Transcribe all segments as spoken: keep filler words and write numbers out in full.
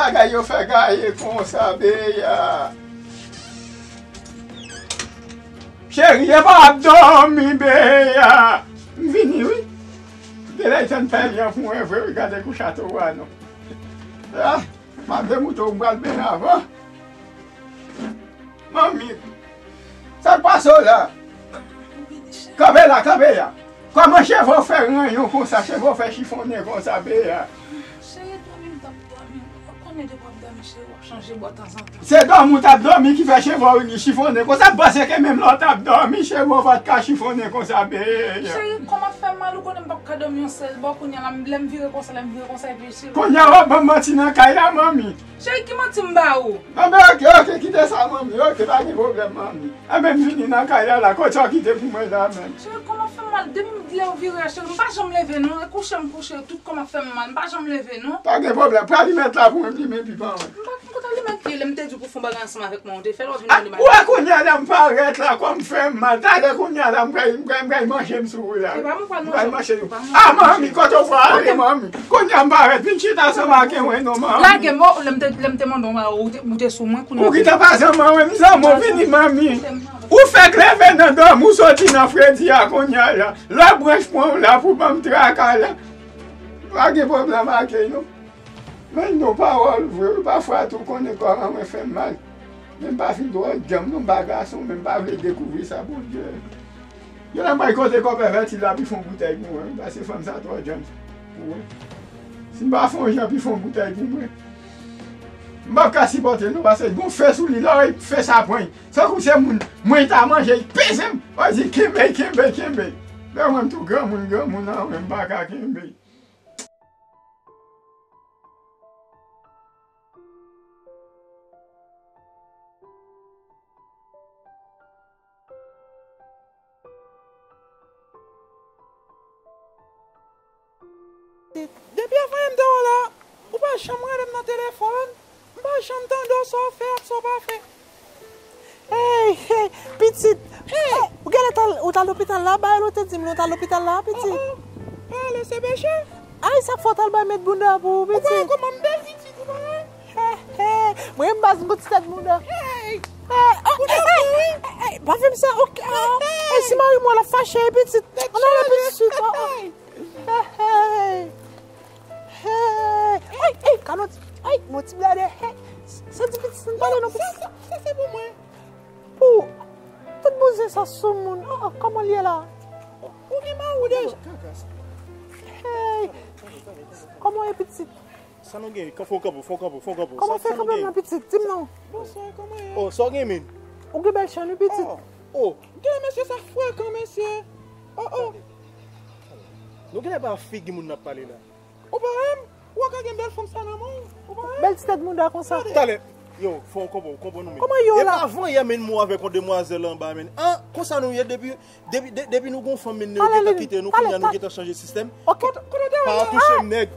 Bagay yo fè gaye konsa, Beya. Cheri, e pa ap dòmi, Beya. M vini, wi. Genlè tann pèl an pou mwen vre, wi, gade kou chato a, non. Ah, m ap demoutre w, m pral benyen avan. Manmi, sa k pase w la? Kanpe la, kanpe la. Kòman cheve w fè ranyon konsa, cheve w fè chifonnen konsa, Beya? Cheri, dòmi m t ap dòmi. Ou konnen depi w ap dòmi, cheri, w ap chanje bò tanzantan. Se dòmi w t ap dòmi ki fè cheve w chifonnen konsa? M panse ke menm lè w t ap dòmi, cheve w pa t ka chifonnen konsa, Beya. Cheri, kò m ap fè m mal, ou konnen m p ap ka dòmi yon sèl bò. Kounye a la, m, lè m vire konsa, lè m vire konsa, epi cheve. Kounye a w ap ban m manti nan kay la, manmi. Cheri, ki manti m ba ou? Anben, oke, oke, kite sa, manmi. Oke, pa gen pwoblèm, manmi. Anben, m vini nan kay la, la. Kote w kite pou mwen la, menm? Cheri, kò m ap fè m mal. Depi m lè w vire a, cheri, m pa janm leve, non. E kouche m kouche, tout kò m ap fè m mal. M pa janm leve, non. Pa gen pwoblèm. Pran limèt la pou mwen, limen pipa mwen. M pa konn kote limèt li ye, lè m te di w pou fè yon bagay ansanm avèk mwen, ou te fè l, w ap vin ban limèt. Ou wè kounye a la, m parèt la, kò m fè m mal. Talè kounye a la, m pral, m pral, m pral manje m sou ou la. E pa mwen pral manje. M pral manje. Ah, manmi, kote w pral ale, manmi? Kounye a m parèt, vin chita ansanm ak mwen non, manmi. Lage m, o, lè m te, lè m te mande w, ou te, ou te sou mwen, kounye a. Ou gentan pa zanmi mwen, m zanmi w, vini, manmi. Ou fèk leve nan dòmi, ou soti nan fredi a kounye a la. Lè branch pran w la pou ban m traka la. Pa gen pwoblèm ak li, non. Men non, pawòl vre, wi, pafwa tou konnen kòman mwen fè m mal. Men m pa fin twò djanm, non, m pa gason, men m pa vle dekouvri sa, Bondye. Yo la bay kote kò pèvèti la, pi fon boutèy pou mwen, wi, paske fanm sa twò djanm pou mwen. Si m pa fon jan, pi fon boutèy pou mwen. M p ap ka sipòte, non, paske gon fe sou li, lè w wè fe sa pran. Tankou se moun, mwen ta manje, l peze m. Ou di, kenbe, kenbe, kenbe. Lè mwen tou granmoun, granmoun an, mwen m pa ka kenbe. Depi avan yè m te wè w la, ou pa janm rele m nan telefòn, m pa janm tande w sa w fè ak sa w pa fè. Hey, hey, pitit. Hey, ou genlè t al, ou t al lopital la, bagay ou te di m, ou t al lopital la, pitit. Oh, oh. Pale, se peche. Ay, sa k fè w t al bay met bounda pou ou, pitit. Ou pa wè kòman m bèl, pitit, ou pa wè? Hey, hey. Mwen, m baz m gon ti tèt bounda. Hey. Hey, oh, bounda hey, mwen, wi. Hey, hey, pa fè m sa, ok. Hey, hey. Hey, si mari m wè l ap fache, pitit. Ann ale, pitit, oh, oh. Hey, hey. Hey! Ay, ay, kalòt! Ay, mon ti blade! Hey! Sa di pitit, sa n pale non, pitit. Sa, sa, sa se pou mwen. Pou tout bouzen sa sou moun. Oh, oh, kòman l ye la? Ou gen mari w deja? Hey! Kòman w ye, pitit? Sa nou gen? Fè w kanpe, fè w kanpe, fè w kanpe. Kòman w fè kanpe nan, pitit? Di m non. Bonswa, kòman w ye? Oh, sa w gen, men? Ou gen bèl chenn, wi, pitit. Oh, oh. Gen mesye sa frekan, mesye. Oh, oh. Nou genlè pa figi moun n ap pale la. Ou pa wè m? Ou ka gen bèl fanm sa nan men w? Ou pa wè m? Bèl ti tèt bounda konsa. Talè. Yo, fò w konprann, w konprann nou menm. Kòman yo la? E pa avan yè menm mwen avèk yon demwazèl anba menm. An, konsa nou ye depi, depi, de- depi nou gon fanm menm nou gentan kite nou, kounye a nou gentan chanje sistèm. Ok. Pa touche m nèg.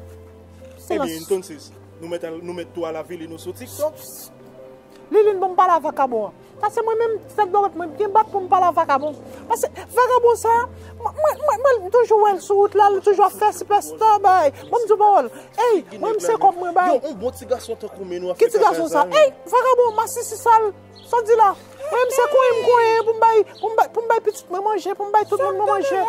Ebyen, entonces, nou mèt al, nou mèt tou al avili nou sou TikTok. Liline, bon, m pale a vakabon an. Paske mwen menm, tèt dwat mwen byen bat pou m pale a vakabon. Paske vakabon sa, mwen, mwen, mwen, mwen toujou wè l sou wout la, l toujou ap fè sipèsta bay. Bon, m di w pawòl. Ey, mwen menm se kòb mwen bay. Yo, yon bon ti gason tankou men nou ap fè kaka sa. Ki ti gason sa? Ey, vakabon, masisi sal, sa w di la? Mwen menm se konyen m konyen pou m bay, pou m bay, pou m bay pitit mwen manje, pou m bay tout moun mwen manje.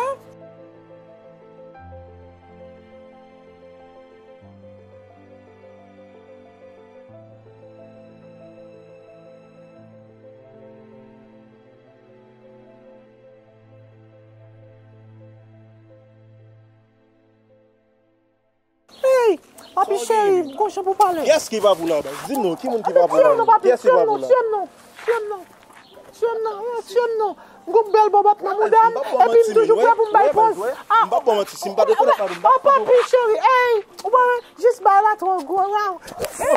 Hey, papi cheri, gon jan pou pale. Kiyès ki pa pou la, baz? Di m non, ki moun ki pa pou la? Kiyès ki pa pou la? Tiye m non, tiye m non. Tiye m non, oh, tiye m non. M gon bèl bòbòt nan mouda m, epi m toujou prè pou m bay pòz. Ah, m p ap ba w manti, si m pa rekonèt madanm, m p ap. Oh, papi cheri, ey, ou pa wè, jis bay la twò gwo, waw. Ey,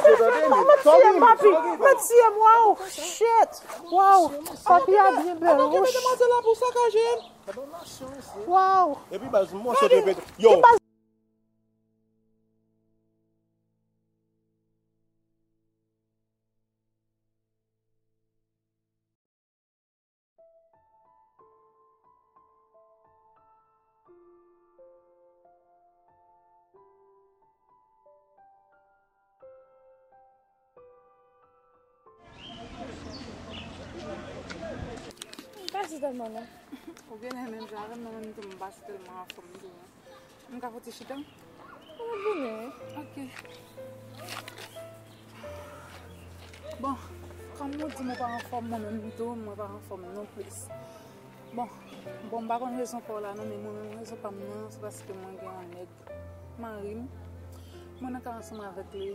mèt tiye m, papi, mèt tiye m, waw, shit, waw, papi a byen bèl, wouch. Waw. Epi baz, m wè se te pete. Yo. Ti tèlman non. Ou genlè menm jan avè m, mwen menm tou m pa tèlman anfòm tou non. M ka fouti chita? Ou vini wi. Ok. Bon, kòm ou di mwen pa anfòm, mwen menm tou mwen pa anfòm non plis. Bon, bon, m pa konn rezon pa w la non, men mwen menm rezon pa m nan se paske mwen gen yon nèg, mari m. Mwen nan kay ansanm avèk li,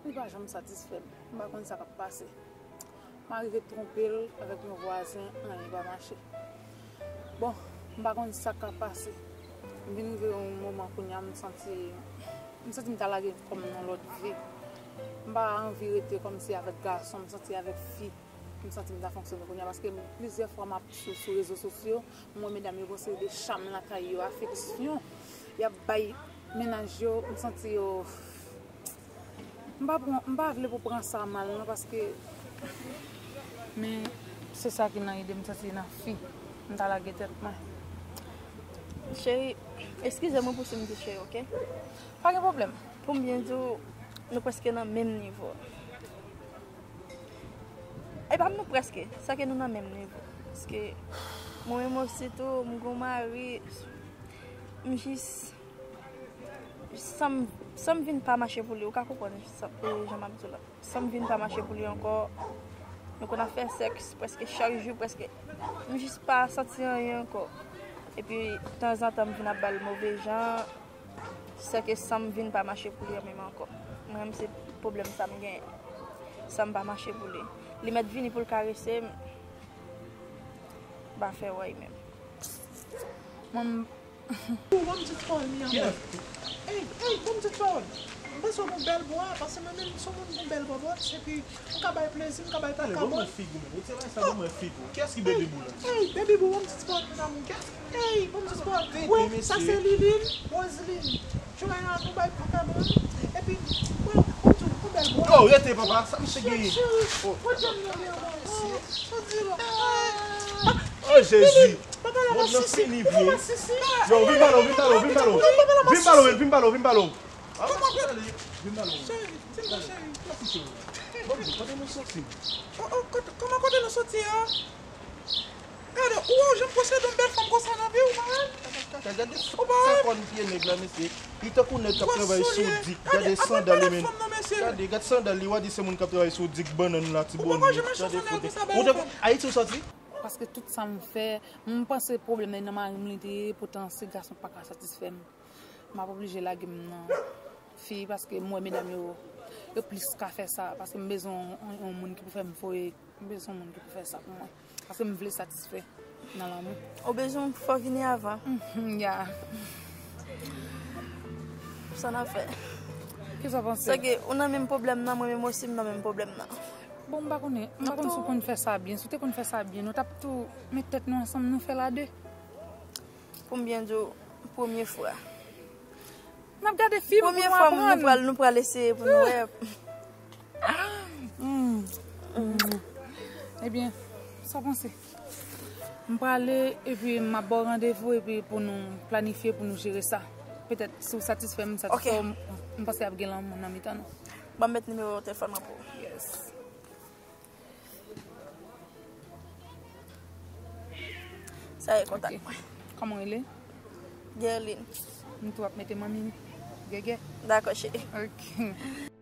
li pa janm satisfè m. M pa konn sa k ap pase. M arive twonpe l avèk yon vwazen, anyen pa mache. Bon, m pa konn sa k ap pase. M vin rive yon moman kounye a m santi m santi m ta lage kò m nan lòt vi. M pa anvi rete kòmsi avèk gason, m santi avèk fi m santi m ta fonksyone kounye a paske plizyè fwa m ap sou sou rezo sosyo, m wè medam yo pran seri de cham lakay yo, afeksyon y ap bay mennaj yo, m santi yo M pa pran, m pa vle pou pran sa mal non paske men se sa ki nan ide m santi nan fi m ta lage tèt mwen. Cheri, eskize mwen pou si m di cheri, oke? Pa gen pwoblèm. Pou m byen di w, nou prèske nan menm nivo. E pa nou prèske, sa ke nou nan menm nivo. Paske mwen menm osi tou, m gon mari, m jis San m, san m vin pa mache pou li, ou ka konprann sa, e, jan m ap di w la. San m vin pa mache pou li ankò, nou konn ap fè sèks prèske chak jou, prèske. M jis pa santi anyen ankò. Epi, tanzantan, m vin ap ba l move jan, sèke san m vin pa mache pou li an menm ankò. Mwen menm, se pwoblèm sa m genyen. San m pa mache pou li. Li mèt vini pou l karese m, m pa fè wè menm. Mwen, Ou ban m ti fòl, mi amor. Ey, ey, ban m ti fòl. M panse w gon bèl bwa, paske mwen menm, m se yon moun gon bèl bòbòt, epi m ka bay plezi, m ka bay kaka bon. Ban mwen figi w, men. Retire bagay sa, ban mwen figi w. Kiyès ki bebe bou la? Ey, bebe bou, ban m ti fòl, mon amour. Ey, ban m ti fòl. Wi, sa se Liline, Roseline. Joanna, nou bay kaka bon. Epi, mwen, mwen tou, gon bèl bwa. Oh, rete, papa, sa misye genyen? Cheri, cheri, mwen janm nan li ankò. Oh, jezi. Mond nan fini vre. Yo, vin ba l, vin ba l, vin ba l. Vin ba l, vin ba l, vin ba l. Vin ba l. Bon, kote nou soti? Kòman kote nou soti a? Gade, ou wè w janm posede yon bèl fanm konsa nan vi w, pa wè? Gade, gade, gade kòn pye nèg la, mesye. Li tankou nèg k ap travay sou dik. Gade sandal li, men. Gade, gade sandal li, w a di se moun k ap travay sou dik, bannann, latibonit. Gade foto. Ou te Ayiti ou soti? Paske tout sa m fè, m panse pwoblèm nan nan mari m li te ye, poutan se gason k pa ka satisfè m. M ap oblije lage m nan fi paske m wè medam yo, yo plis ka fè sa. Paske m bezwen yon, yon moun ki pou fè m voye, m bezwen yon moun ki pou fè sa pou mwen. Paske m vle satisfè nan lanmou. Ou bezwen fò vini avan. Mhm, ya. Sa n ap fè? Kisa w panse? Sèke ou nan menm pwoblèm nan, mwen menm osi m nan menm pwoblèm nan. Bon, m pa konnen, m pa konn si w konn fè sa byen. Si w te konn fè sa byen, nou t ap tou met tèt nou ansanm, nou fè l a de. Pou m byen di w, premye fwa. N ap gade fim pou nou aprann. Premye fwa nou pral, nou pral eseye pou nou wè. Ebyen, sa w panse? M prale epi m ap ba w randevou epi pou nou planifye, pou nou jere sa. Petèt si w satisfè m, m satisfè w, m panse ap gen lanmou nan mitan nou. Ban m met nimewo telefòn mwen pou ou. Yes. Sa e kontak mwen. Kòman w rele? Guerline. M tou ap mete manmi Gègè. Dakò, cheri. Ok.